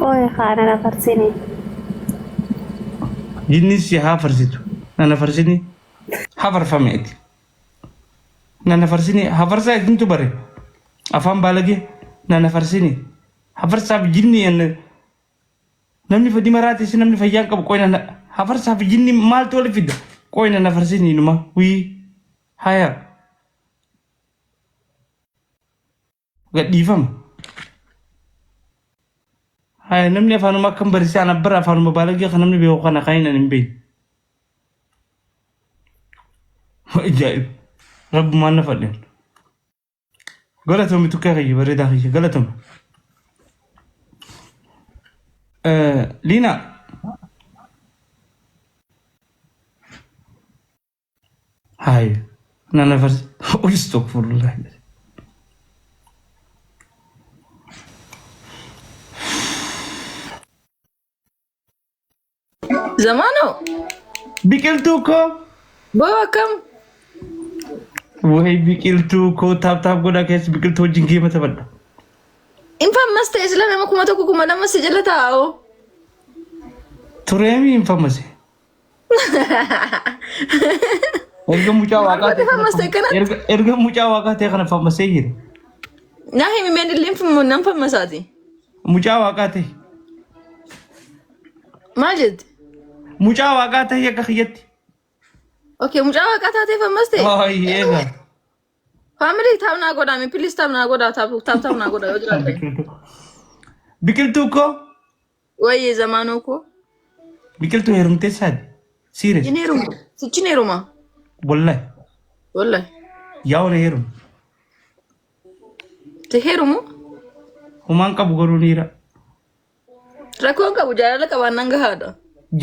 Qooyi kaa nana farsini. Jinni si haa farsitu. Nana farsini hafarfameeti. Nana farsini hafarsaa isintu bare. Afaan baalagee nana farsini. Hafarsaaf jinni namni fedhii maraate isin namni fayyaa hin qabu qoy nana hafarsaaf jinni maaltu wali fida qoy nana farsini numa wii haya gadhiifama. Haya namni afaanuma akkam barsiise ana bara afaanuma baalagee kan namni beeku kana kan hin beekne. Ajaa'ib rabbumaan na fadheen. Galatoomi tukkee kiyya bareedaa kiyya galatoomi. Liina. Hayi nana farsi Astagfirullah. Zamaanoo Biqiltuu koo. boo akkam Wayi biqiltuu koo taap taap godhaa keessa biqiltuu wajjin geema taphadha. Infammas ta'e sila nama 1000 2000 si jala taa'oo. Tureemi hin famase. Erga mucaa waaqaa ta'e kana Fammas ta'e kanatti. erga mucaa waaqaa ta'e kana fammasee jira. Naa himi meen illee nan fammasaati. Mucaa waaqaa ta'e. Maal jette? Mucaa waaqaa ta'e akka kiyyatti. Okay, mucaa waaqaa taatee fammas ta'e. Baay'ee. Family tap naa godhaa mee please tap naa godhaa tap tap tap naa godhaa yoo jiraatan. Biqiltuu. Biqiltuu koo. Wayyee zamaanoo koo. Biqiltuu heerumtee saadi. Serious. Hin heeruma. Sichi heeruma. Wallahi. Wallahi. Yaa wala heerumu. Si heerumu? Humaan qabu garuu niira. Rakkoon qabu jaalala qabaannaan gahaadha.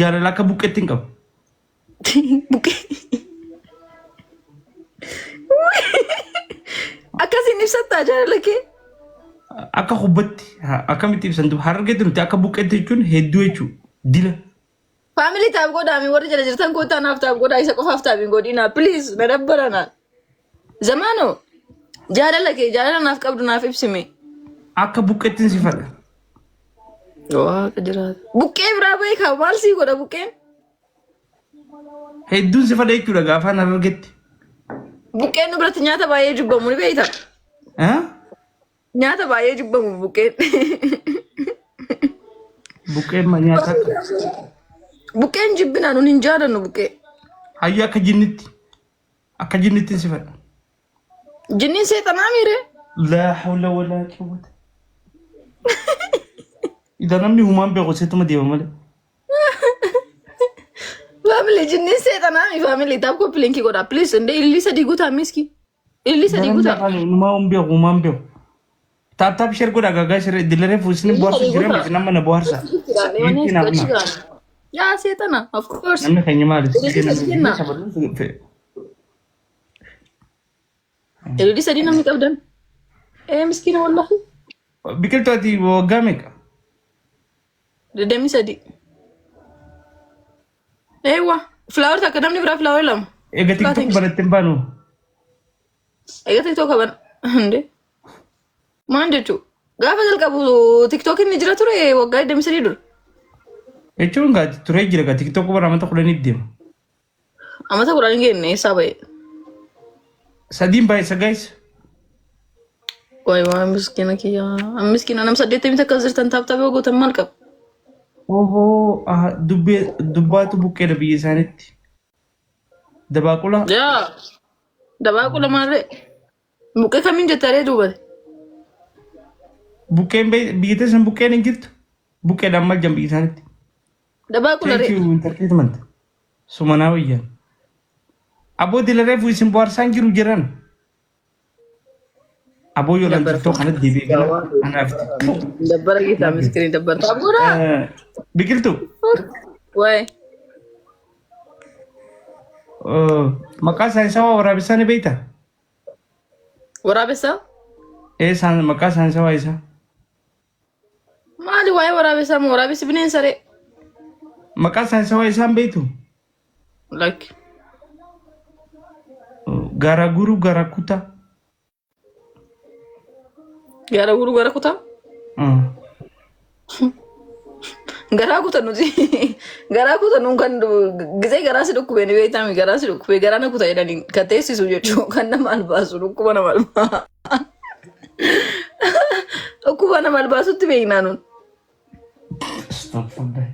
Jaalala akka buqqeetti hin qabu. Buqqee. Akkasiin ibsattaa jaalala kee? Akka hubbatti akkamitti ibsan duba harargeetti nuti akka buqqeetti jechuun hedduu jechuudha. Dila. Family tap godhaa mi warri jala jirtan kottaa naaf tap godhaa isa qofaaf tap hin godhinaa please na dabbarana. Zamaano jaalala kee jaalala naaf qabdu naaf ibsime. Akka buqqeettiin si fadha. Waaqa jiraata. Buqqee biraa beekaa maal sii godha buqqeen? Hedduun si fadha jechuudha gaafaan harargetti. Buqqeen nu biratti nyaata baay'ee jibbamu ni beekta. Eh? Nyaata baay'ee jibbamu buqqeen. Buqqeen ma nyaata akka. Buqqeen jibbinaa nun hin jaalannu buqqee. Hayyuu akka jinnitti. Akka jinnitti si fadha. Jinniin seexanaa miiree? Laa hawla walaa quwwata. Ida namni humaan beeku seetuma deema malee. Family jinniin seexanaa mi family tap copy link godhaa please indee ililii sadii guutaa miski. Ililii sadii Namni guutaa. afaan humaa hin beeku humaan beeku. Taap taap share godhaa gagaa share dilaree fuusni bohaarsu jira miti nama na bohaarsa. Giiftii naaf hima. Yaa seexana of course. Namni keenya maali? Ililii sadii kenna. Ililii sadii namni qabdan. Ee miskiina wallahi. Biqiltuu ati waggaa meeqa? 23. Eewwa. Flower takka namni biraa flower lama. Egaa TikTok banatte hin baanu. Egaa TikTok ban. Hinde. Maal jechuu? Gaafa jalqabu TikTok inni jira ture waggaa 23 dura. Jechuun gaa turee jira gaa TikTok bara amata kudhaniif deema. Amata 10 hin geenne eessaa ba'e? Sadiin baay'isa guys. Waay waay miskiina kiyya. Miskiina nam 80 takka jirtan tap tap yoo gootan maal qaba? Ohoo ah, dubbee dubbaatu buqqeedha biyya isaaniitti. Dabaaqula Yaa. Dabaaqula maalree? Buqqee kamiin jettaree duubate? Buqqeen biyya teessan buqqeen hin jirtu. Buqqeedhaan maal jedhan biyya isaaniitti? Dabaaqula Thank ree. you entertainment. Sumanaa wayyan. Aboo dilareefu isin bohaarsaan jiru jiran. Aboo yoo Dabbara. TikTok kanatti deebi'ee gala anaaf TikTok. Dabbara geetaa miskiin dabbara. Taabuura. Biqiltuu Waay. maqaa saayinsawaa waraabessaa ni beektaa? Waraabessaa? Ee maqaa saayinsawaa isaa. Maali waa'ee waraabessaa moo waraabessi bineensa ree? Maqaa saayinsawaa isaa hin beektu? Lakki. Gaara guruu gaara kutaa. Gaara guruu gaara kutaa? Garaa kutanuti garaa kutanuun kan gisee garaa si dhukkubee ni beektaami, garaa si dhukkubee garaa na kuta jedhanii kan teessisu jechuun kan nama albaasu, dhukkuba nama albaa, dhukkuba nama albaasutti beeknaa nun. Astagfirullah.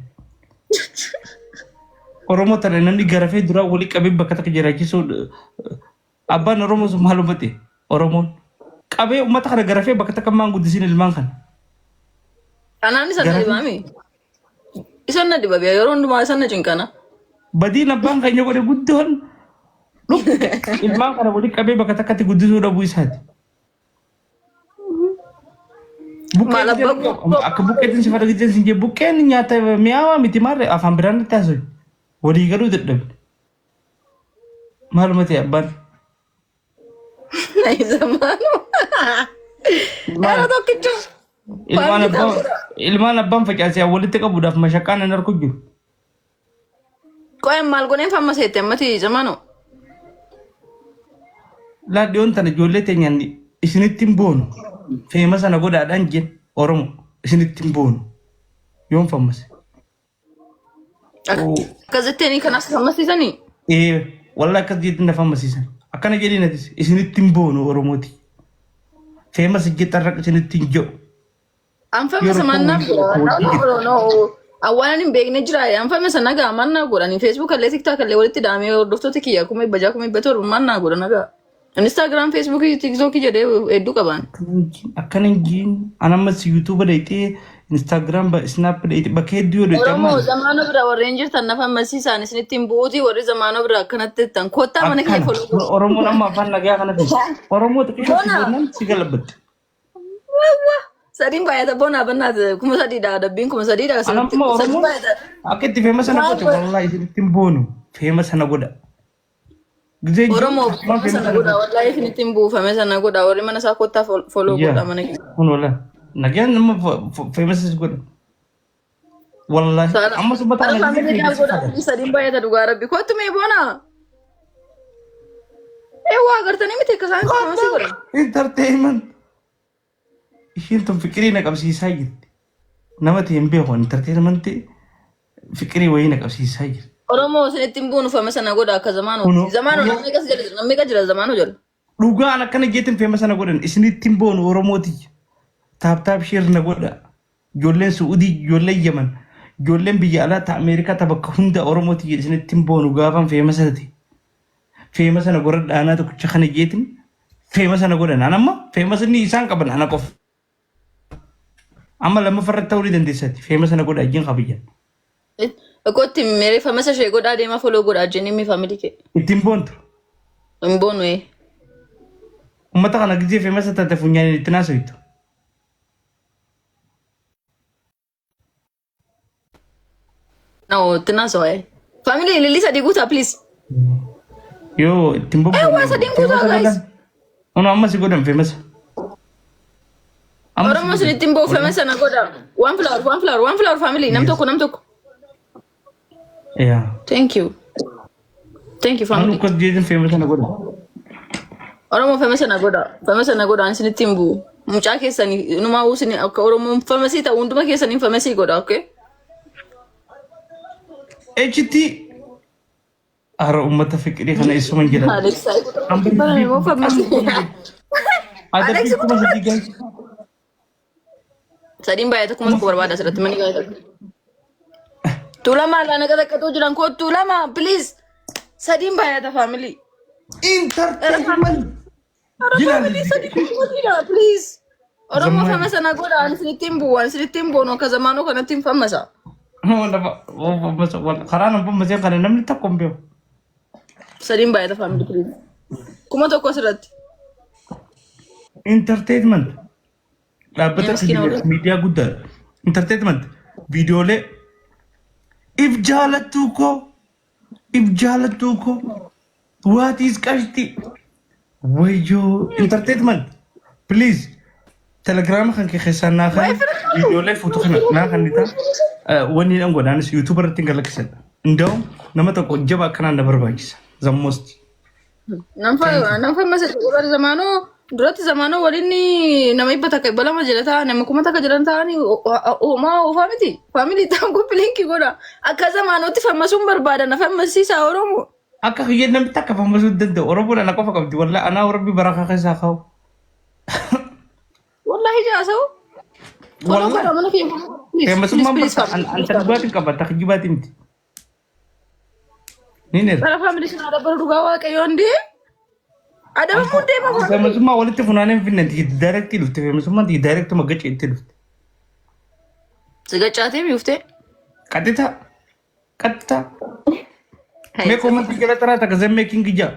Oromoo tana namni garafee duraa walii qabee bakka takka jiraachisuu, abbaan Oromoo sun maal hubate? Oromoon qabee uummata kana garafee bakka takka maan guddisiin ilmaan kana. Anaan isa na Garafee. dhibaami. Isan na dhiba biya yeroo hundumaa isan na cinqana. Badiin abbaan keenya godhe guddoon ilmaan kana walii qabee bakka takkatti guddisuu dhabuu isaati. Buqqeen Maal abbaa guutuu akka buqqeetiin si fara sin jee, buqqeen nyaata mi'aawaa miti, maarre afaan biraan itti haasa'u walii galuu dadhabne. Maaluma ta'e abbaan? Zamaanu. Yeroo tokkicha. Ilmaan abbaan, ilmaan abbaan facaasee walitti qabuudhaaf mashaqqaan hin arku jiru. Qo'een maal godheen famma seette ammati zamaanu? Laa, dhiyoon tana ijoollee teenyaan isinitti hin boonu. Famous na godhaadhaan jeen. Oromo, isinitti hin boonu. Yoon fammase. Akkas jetteeni kanas fammasiisanii? Ee, walla akkas jeetti na fammasiisan. Akkana jedhiin atis, isinitti hin boonu Oromooti. Famous jettarra isinitti hin jedhu. An famasa mannaa godha. Awwaalan hin beekne jira. An famasa nagaa mannaa godhani. Facebook illee TikTok illee walitti daamee hordoftoota kiyya 600,000, 700,000 mannaa godha nagaa. Instagram, Facebook, TikTok jedhee hedduu qaban. Akkana hin jiin. An ammas YouTube dheeyxee, Instagram, Snap dheeyxee, bakka hedduu yoo dheeyxee Oromoo amma zamaanoo bira warreen jirtan na fammasiisaan isinitti hin bu'uuti, warri zamaanoo bira akkanatti jettan kottaa mana kiyya akkana. Follow. Oromoon amma afaan nagaa kana fi Oromoo xiqqishoo si Bona. boonnan si galabbatti. Sadiin baay'ata bonaa bannaat 3000dha, adabbiin 3000dha. An amma Sadiin Oromoon baay'ata. akka itti famous na Maal godhe godha? wallahi isinitti hin boonu. Famous na godha. Gizee jiru Oromoo akkuma famous famous na na godha godha. wallahi isinitti hin buufame sana godha, warri mana isaa kottaa follow Yaa godha mana kiyya. kun wala nagaan nama famous godha. Wallahi Saala. amma subbata Ara kana gizee family famous godha godha. sadiin baay'ata dhugaa rabbi kottu mee bona. Ee, waa agartanii miti akka isaan famous godhan. Entertainment. Ishiin tun fiqirii na qabsiisaa jirti. Nama ta'e hin beeku, entertainment fiqirii wayii na qabsiisaa jirti. Oromoo isinitti hin buunu, famous na godha akka zamaanoo. Kunoo Zamaanoo kunoo namni qas jala namni qas jira zamaanoo jala. Dhugaan akkana jeetiin famous na godhan, isinitti hin boonu Oromooti. Tap tap share na godha. Ijoolleen Su'udii, ijoolleen Yaman, ijoolleen biyya alaa ta Ameerikaa ta bakka hunda, Oromooti, isinitti hin boonu gaafan famous ta'e. Famous na godhadha, anaa tokkicha kana jeetiin famous na godhan. An amma famous inni isaan qaban ana qofa. Amma lammaffaa irratti ta'uu ni dandeessati. Famous na godha ijjiin kabajjan. Kootti meeree famous ishee godhaa deemaa, follow godhaa jennee mi family kee. Ittiin boontu. Hin boonu ee. Uummata kana gizee famous taate funyaaniin itti naasoytu. No, itti naasoo. Family lilli sadii guutaa, please. Yoo ittiin Ee, waa bobboonne sadiin guutaa famous guys. godhan. Ono amma si godhan famous. Amma si Oromoo godhan. isinitti hin bu'u, famous na godha. One flower, one flower, one flower family. Nam tokko, nam tokko. Yaa. Thank you. Thank you, Anu family. akkas jeetiin famous na godha. Oromoo famous na godha. Famous na godha, ani isinitti hin bu'u. Mucaa keessanii numaa uusini akka Oromoon famous ta'u hunduma keessaniin famous godha, okay? Echitti hara uummata fiqirii kana eessuman jedhan. Alex barame moo famous? Adabbii Alex 3000 guys. Sadiin baay'ata, 1000 barbaada asirratti manni baay'ata. Tuulamaa laana qaxaqqaxuu jiran koo tuulamaa, please. Sadiin baay'ata family. Entertainment. Ara family sadii 3000dha, please. Oromoo Zammaan. famous na godha, ani isinitti hin bu'u, ani isinitti hin boonu, akka zamaanoo kanatti hin famasa. Karaa nama fammasee kana namni tokko hin beeku. Sadiin baay'ata family, please. 1000 asirratti. Entertainment. Dhaabbata Miskiina warra. miidiyaa guddaadha. Entertainment. Viidiyoolee if jaalattuu koo, if jaalattuu koo, waatiis qashti wayyoo. Entertainment, please, telegiraama kan kee keessaan naa kan viidiyoolee foto kana naa kan nitaa wanni dhan godhaanis YouTube irratti hin galakkisan. Inda'u nama tokko jaba akkanaan na barbaachisa. The most. Nan famasa bara zamaanoo. Duratti zamaanoo waliin nama 100, 200 jala taa'an, nama 1000 jala taa'anii homaa oofaa miti. Family ta'an copy link godha. Akka zamaanootti fammasuun barbaadan fammasiisaa Oromoo. Akka kiyya namni takka fammasuu hin danda'u. Oromoon ana qofa qabdi. Wallahi anaa Rabbi barakaa keessaa kaa'u. Wallahi jaasa'u. Follow godha mana kiyya. Please, please, Fammasummaan please, bakka family. an dhugaatiin qaba takjibaatiin miti. Ni neera. Bara family sana dabbaru dhugaa waaqayyoon hundee. Adabamuu deema family. Fammasummaa walitti funaanee hin finne direct dhufte. Fammasummaan direct magaca itti dhufte. Si gacaatee miuftee. Qaxita. Qaxita. Mee comment jala taraa takka zammee king jaa.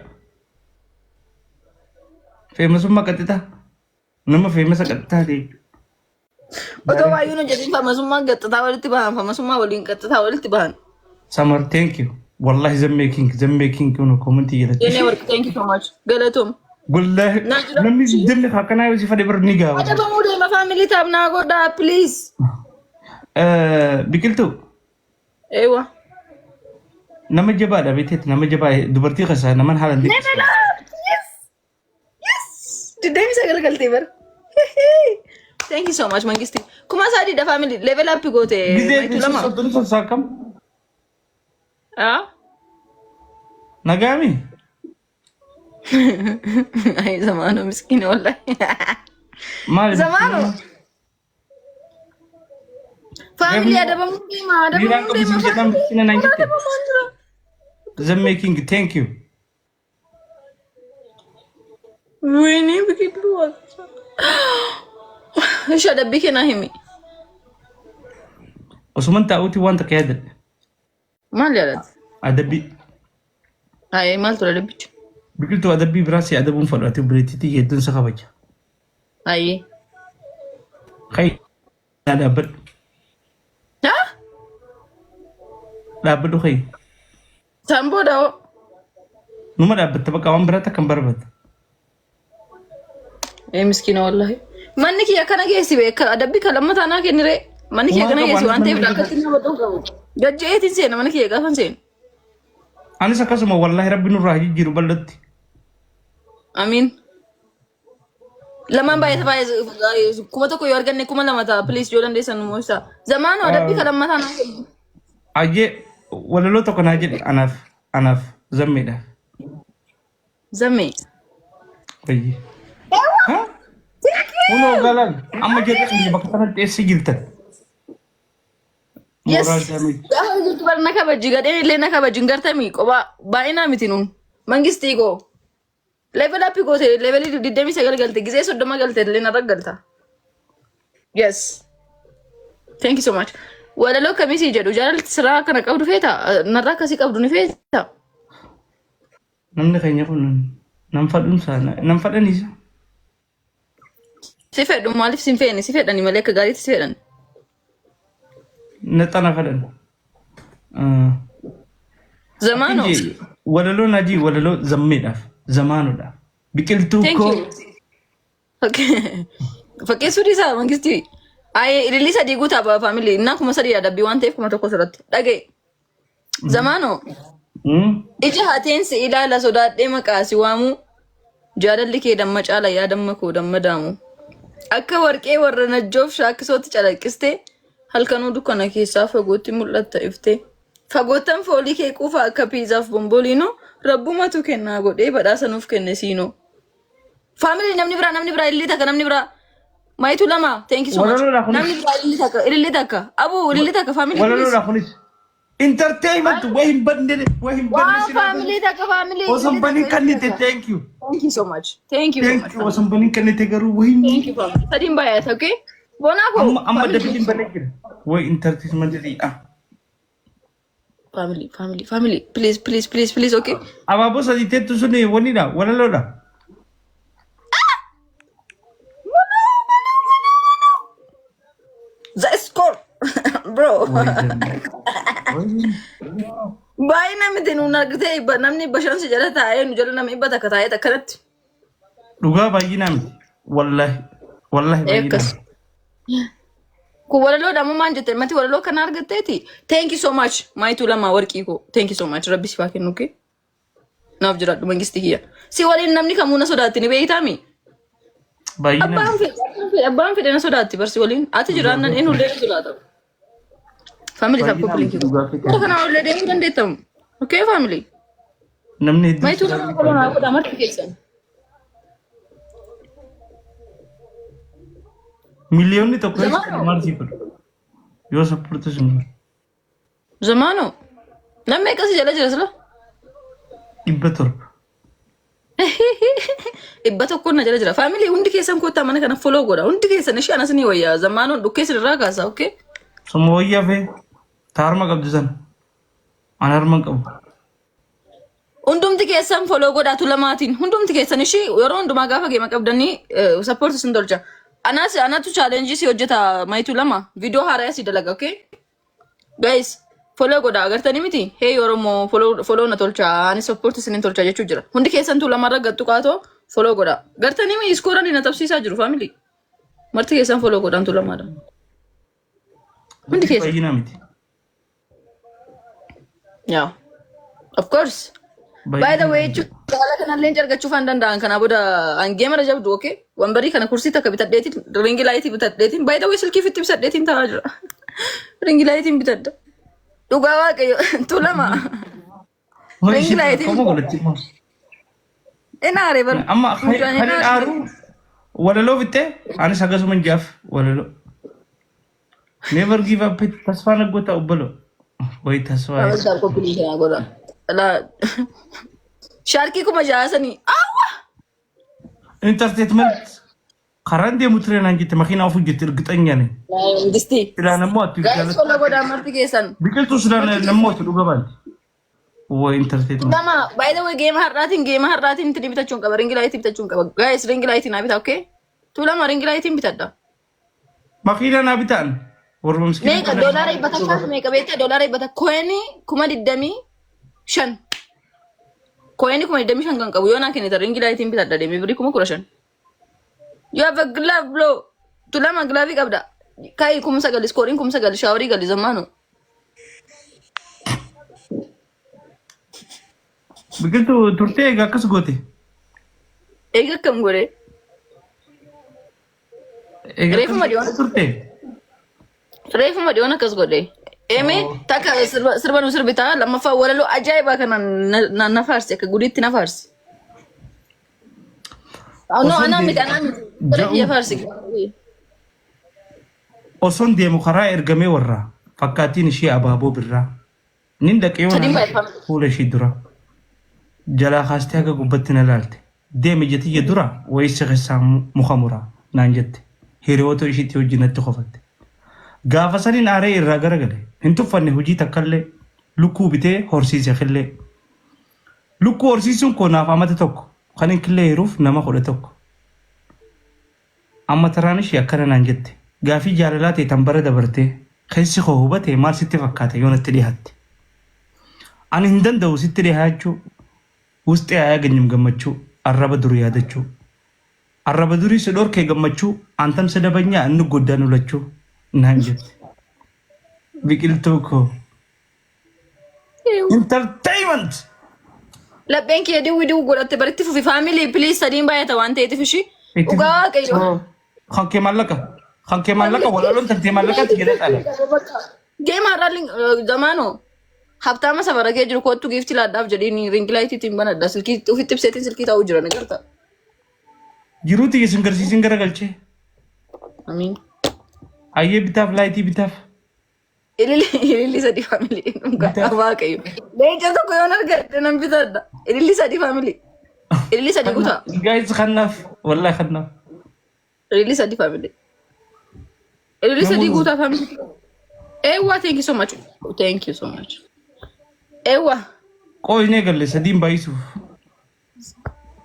Fammasummaa qaxita. Nama famous qaxitaa ta'e. Otoo waayyuu nu jedhin fammasummaan gaxxataa walitti bahan, fammasummaa waliin qaxxataa walitti bahan. Samar, thank you. Wallahi zammee king, zammee king kun comment jalatti. Jennee warqi, thank you so much. Galatoom. Wallahi Naa jira. namni dimni akkanaa yoo si fadhe bar ni gaaba. Adabamuu deema, family tap naa godhaa, please. Biqiltuu. Eewa. Nama jabaadha beekteetti, nama jabaa dubartii keessaa naman haalaan Level up! Yes! Yes! 29 galtee bara. Thank you so much, Mangisti. 3000dha, family. Level up goote. Gizee Maitu lama. 30 sossaa akkam? Ah? Nagaami? Ay, zamaano miskiina wallahi. Maali? Zamaano. Family, adabamuu deema. Dhiiraan Adabamuu qabu deema. sin jedhaan miskiina naan jette. Adabamuu jira. Zammee king, thank you. ወይኔ biqiltuu. Ishi adabbii kennaa himi. Osuman taa'uuti waan takka yaadadhe. Maal yaadatte? Adabbii. Ayee, maal ture adabbichi? Biqiltuu, adabbii biraa si adabuun fadhu, ati obboleettiitii hedduun sa kabaja. Ayee. Kai dhaabbadhu. Ha? Dhaabbadhu kai. Isaan booda hoo? Numa dhaabbatta, bakka waan biraatti akkam barbaadda. Ee, miskiina wallahi. Manni kiyya akkana geessi beeka. Adabbii kan lammataa naa kennire. Manni kiyya akkana geessi waan ta'eef akkatti nama baduu qabu. Gajjeetiin seena mana kiyya gaafan seenu. Anis akkasuma wallahi, rabbi nurraa jijjiiru bal'atti. Amiin. Lamaan baay'ee baay'ee, 1000 yoo arganne 2000 ta'a. Please, yoo dandeessan nu mo'isa. Zamaanoo, adabbii kan lammataa naa kennu. Ayyee, walaloo tokko naa jedhe anaaf zammeedhaaf. Zammee. Wayyi. Ha? Kunoo galan amma jedhe keenya bakka kanatti eessa jirtan? Yes. Moral damage. Gaafa jirtu bar na kabaji, gadheen illee na kabaji hin gartamii kophaa baay'inaa miti nuun. Mangistii koo. Level up goote, levelii 29 galte, gizee 30 galte illee narra galta. Yes. Thank you so much. Walaloo akkamisii jedhu jaalalti siraa kana qabdu feeta? Narraa akkasii qabdu ni feeta? Namni keenya kun nam fadhuunsaa nam fadhaniisa. Si fedhu, maaliif si hin feene? Si fedhani malee, akka gaariitti si fedhan. Naxana fadhan. Zamaanoo. Walaloo najii, walaloo zammeedhaaf zamaanodhaaf biqiltuu Thank koo you. Fakkeessuu dhiisaa, mangistii. Ayee, ilillii sadii guutaa ba'a, family. Innaa 3000 adabbii waan ta'eef 1000 sirratti. Dhagaye. Zamaanoo. Ija hateensi ilaala sodaadhee maqaa si waamuu. Jaalalli kee damma caala, yaa damma koo damma daamu. Akka warqee warra najjoof shaakkisootti calaqqistee, halkanuu dukkana keessaa fagootti mul'atta iftee. Fagoottan foolii kee quufa akka piizaaf bomboliinoo, rabbumatu kennaa godhee badhaasa nuuf kenne siinoo. Family, namni biraa, namni biraa ilillii takka, namni biraa. Maayituu lama, thank you so much. Walaloodha kunis. Namni biraa ilillii takka, ilillii takka. Abuu, ilillii takka, family, please. Walaloodha kunis. Entertainment way hin badne, way hin badne. Waa family takka, family. Osoo hin banin kennite, thank you. Thank you so much. Thank you so Thank much. you, osoo hin banin kennite garuu way hin Thank you, family. Sadiin baay'ata, okay? Bonaa koo. Amma dabbiin banee jira. Way entertainment jedhi ah. Family, family, family. Please, please, please, please, okay? Abaaboo sadii teettu sun wanidha, walaloodha. Manoo, manoo, manoo, manoo. The score, bro. Baay'ina miti nuun argitee namni bashansi jala taa'ee nu jala nama 100 taa'ee akkanatti. Dhugaa baay'inaa miti. Wallahi. Wallahi baay'inaa Akkas. miti. Kun walaloodha moo maal jette? Mati, walaloo kana argatteeti? Thank you so much. Maayituu lama, warqii koo. Thank you so much. Rabbi si haa kennu kee. Naaf jiraadhu, mangistii kiyya. Si waliin namni kamuu na sodaatti ni beektaami? Baay'inaan. Abbaan fedhe abbaan fedhe abbaan fedhe na sodaatti barsi waliin. Ati jiraannan inni ullee na sodaata. Family tap Baay'inaan copy link. dhugaa fedhe. Kana kana ullee deemuu dandeettamu. Okay family. Namni hedduun Mayituu nama follow naa godha marti keessan. 1 miliyoonni Zamaanoo. maal sii godhu? Yoo support sun godhu. Zamaanoo. Namni meeqa si jala jira sila? 700. 100 na jala jira. Family, hundi keessan kottaa mana kana follow godha. Hundi keessan ishee anas ni wayyaa. Zamaanoon dhukkee sirraa kaasa. Okay. Suma wayyaa fee ta harma qabdu sana. An harma hin qabu. Hundumti keessan follow godhaatu lamaatiin. Hundumti keessan ishii yeroo hundumaa gaafa geema qabdanii support isin tolcha. Anas anatu challenge si hojjeta mayitu lama. Viidiyoo haaraa si dalaga. Okay. Guys, follow godha agartanii miti? Hey Oromoo, follow follow na tolcha. Ani support isin tolcha jechuu jira. Hundi keessan tu lamarra gattu qaatoo follow godha. Gartanii mi iskooranii na tapsiisaa jiru family. Marti keessan follow godhaan tu lamaadha. Hundi keessan. Baay'inaa miti. Yeah. Of course. By the way, jechuun haala kanallee argachuu waan danda'an kanaa booda an geemara jabdu, okay? Wambarii kana kursii takka bitadheetiin, ring light bitadheetiin, by the way, silkii fitti bitadheetiin taa'aa jira. Ring lightiin bitadha. Dhugaa Waaqayyo tulama. Ring lightiin Akkuma godhatti immoo. Inaare bar. Amma Mucaan kan inaare. aaru walaloo bittee anis akkasuma jaaf walaloo. Never give up, tasfaa naggoota obboloo. Wayi tasfaa. Amantaa qophii kana godha. Alaa shaarkii 6000 sanii. Awwa! Entertainment karaan deemu ture naan jette, makiinaa ofu jette እርግጠኛ ነኝ። Mangistii. Silaa namoota Guys, follow godhaa marti keessan. Biqiltuu silaa namoota dhuga baanti. Wayi entertainment. Lama, by the way, geema har'aatiin itti bitachuun qaba. Ring light bitachuun qaba. Guys, ring light naa bita, okay? Tu lama ring lightiin bitadha. Makiinaa naa bitaan. Warra miskiina. Meeqa $100 meeqa beektaa? $100 coinii 25,000. Coinii 25,000 kan qabu yoo naa kennita ring lightiin bitadha deemee birrii 15,000. You have a glove, bro. Tu lama glove qabda. Kai 9,000 iskooriin 9,000 shaaworii gali zammaanu. Biqiltuu turtee egaa akkas goote. Eega akkam godhe? Egaa Reefuma akkas dhiyoon. turte. Reefuma dhiyoon akkas godhe. Eeme takka sirba nu sirbitaa, lammaffaa walaloo ajaa'ibaa kana na faarsi, akka gudiitti na faarsi. No, Osoo anaa miti, anaa miti. Bara kiyya faarsi. Osoon deemu karaa ergamee warraa fakkaattiin ishee abaaboo birraa. Nin dhaqee yoo Sadiin naan baay'ifame. fuula ishee dura. Jalaa kaastee haga gubbatti na laalte. Deeme jetiyya dura wayii si keessaa muka muraa naan jette. Hiriyoota ishiitti wajjin natti kofatte. Gaafa saniin aaree irraa garagale. Hin tuffanne hojii takkallee. Lukkuu bitee horsiise killee. Lukkuu horsiisuun koo naaf amata tokko. Kan hin killee hiruuf nama 11. Amma taraan ishee akkana naan jette. Gaafii jaalalaa ta'e tan bara dabartee keessi koo hubate maal sitti fakkaata yoo natti dhiyaatte? Ani hin danda'u sitti dhiyaachuu. ውስጤ አያገኝም gammachuu arraba dur yaadachuu. Arraba durii si dhorkee gammachuu አንተም ስደበኛ እንጎዳን ሁለችuu naan jette. Biqiltuu koo. Entertainment! Lapheen kiyya diwwi diwwi godhatte baritti fufi family, please, sadiin baay'ata waan ta'eetiif ishii. Dhugaa Waaqayyo. Kan kee maallaqa. Kan kee maallaqa, walaloon tantee maallaqatti jedhee dhala. Geema har'aa zamaanoo habtaama safara kee jiru kottu giifti laadhaaf jedhiin ring lightiitiin banadha. Silkii ofitti ibseetiin silkii taa'uu jira ni garta. Jiruuti isin garsiisin garagalchee. Amiin. Ayyee, bitaaf, lightii bitaaf. Ililli ililli sadii family, dhugaa Waaqayyo. Leenca tokko yoon argadhe nan bitadha. Ililli sadii family. Ililli sadii guutaa. Guys, kanaaf wallahi kanaaf. Ililli sadii family. Ililli sadii guutaa family. Eewwa, thank you so much. Thank you so much. Eewwa. Qooyinee galle sadiin baay'isuuf.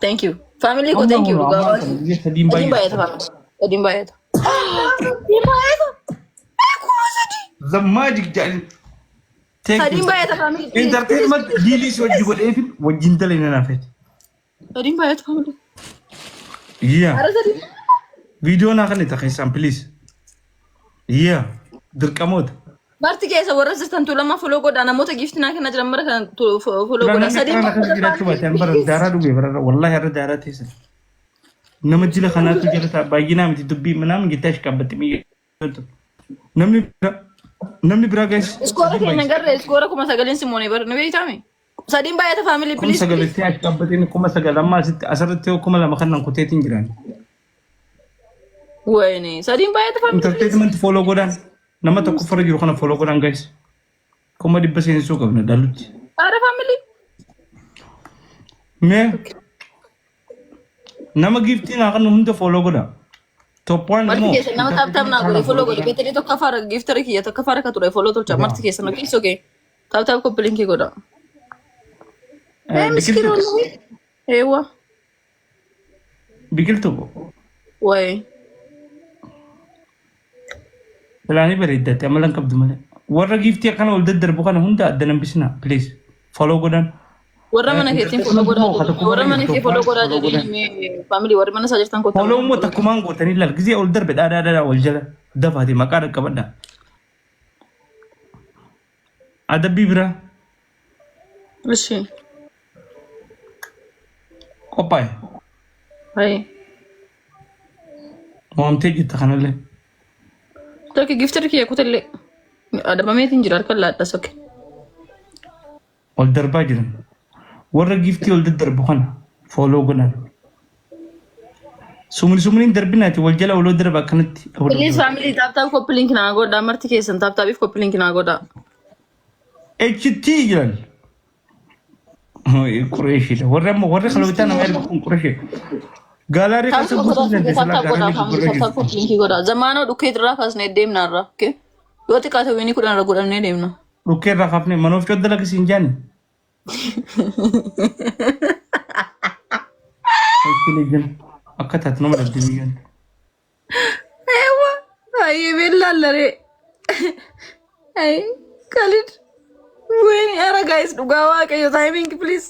Thank you. Family ko, thank you. Dhugaa Waaqayyo. Sadiin Sadiin baay'isuuf. baay'ata family. Sadiin baay'ata. Sadiin baay'ata. 3,000. The magic jedhani. Sadiin baay'ata family. Entertainment diiliis wajji godheefin wajjin dalee na feeti. Sadiin baay'ata family. Yeah. Ara sadii. Viidiyoo naa kan itti keessaan, please. Yeah. Dirqamoota. Marti keessa warra jirtan lama follow godhaa, namoota giiftii naa kennaa jiran mara kan follow godhaa. Namni Sadiin akkanaa akkas jiraachuu baate an bara daaraa dhugee bara wallahi har'a daaraa teessan. Nama jila kanaatu jala ta'a baay'inaa miti dubbii manaa jettee achi qabbatti miyyootu. Namni biraa namni biraa guys. Iskoora keenya garree iskoora 9,000 simoonee bar ni beeytaami. Sadiin baay'ata family Kuma please. sagalitti achi qaabbateen 9,000 amma asitti asirratti yoo 2,000 kannan kuteetiin jiran. Wayne sadiin baay'ata family please. Entertainment follow godhaan nama tokko farra jiru kana follow godhaan guys. 100,000 seensisuu qabna dhalutti. Haadha family. Mee nama giftii naa kan hunda follow godha. Top one Marti immoo keessan nama tap tap naa godhe follow godhe beektanii tokko afaara giftara kiyya tokko afaara ka ture follow tolcha marti keessan okay it's okay. Tap tap copy link godha. Eh miskiin biqiltuu wallahi. Eewwa. Biqiltuu Wayi. Filaanii bareeddatti amala hin qabdu malee. Warra giftii akkana ol daddarbu kana hunda adda nambisina please. Follow godhan. Warra mana keetiin follow godhaa jedhanii warra mana kee follow godhaa jedhanii family warri mana isaa jirtan kottaa. Follow immoo takkumaan gootanii laal gizee ol darbe dhaadhaa dhaadhaa wal jala dafaate maqaa dhaqqabadha. Adabbii biraa Ishi. Qophaa'e. Hayi. Mo'amtee jirta kanallee. Tokko giftari kiyya kutallee. Adabameetiin jira harka laadha soke. Ol darbaa jiran. Warra giftii ol daddarbu kana follow godhan. Sumni sumniin darbinaati wal jala oloo darba akkanatti. Please family tap tap copy link naa godhaa marti keessan tap tapiif copy link naa godhaa. HT jiran. Qureeshiidha. Warri amma warri kalootaa nama ergu kun Qureeshii. Gaalaarii Tap keessa tap guutuu godhaa dandeessa tap laa tap godhaa gaalaarii family gurgurra tap tap jirti. copy link godhaa. Zamaanoo dhukkee irraa kaasnee deemna irraa. Okay. Yoo xiqqaate wiinii 10 irra godhannee deemna. Dhukkee irraa kaafnee mana of codda lakkisi hin jaanne. Akka taate nama dhabdee biyyoon. Ewa, ayi beellallaree. Ayi, Khalid. Wayne, ara guys, dhugaa waaqayyo timing please.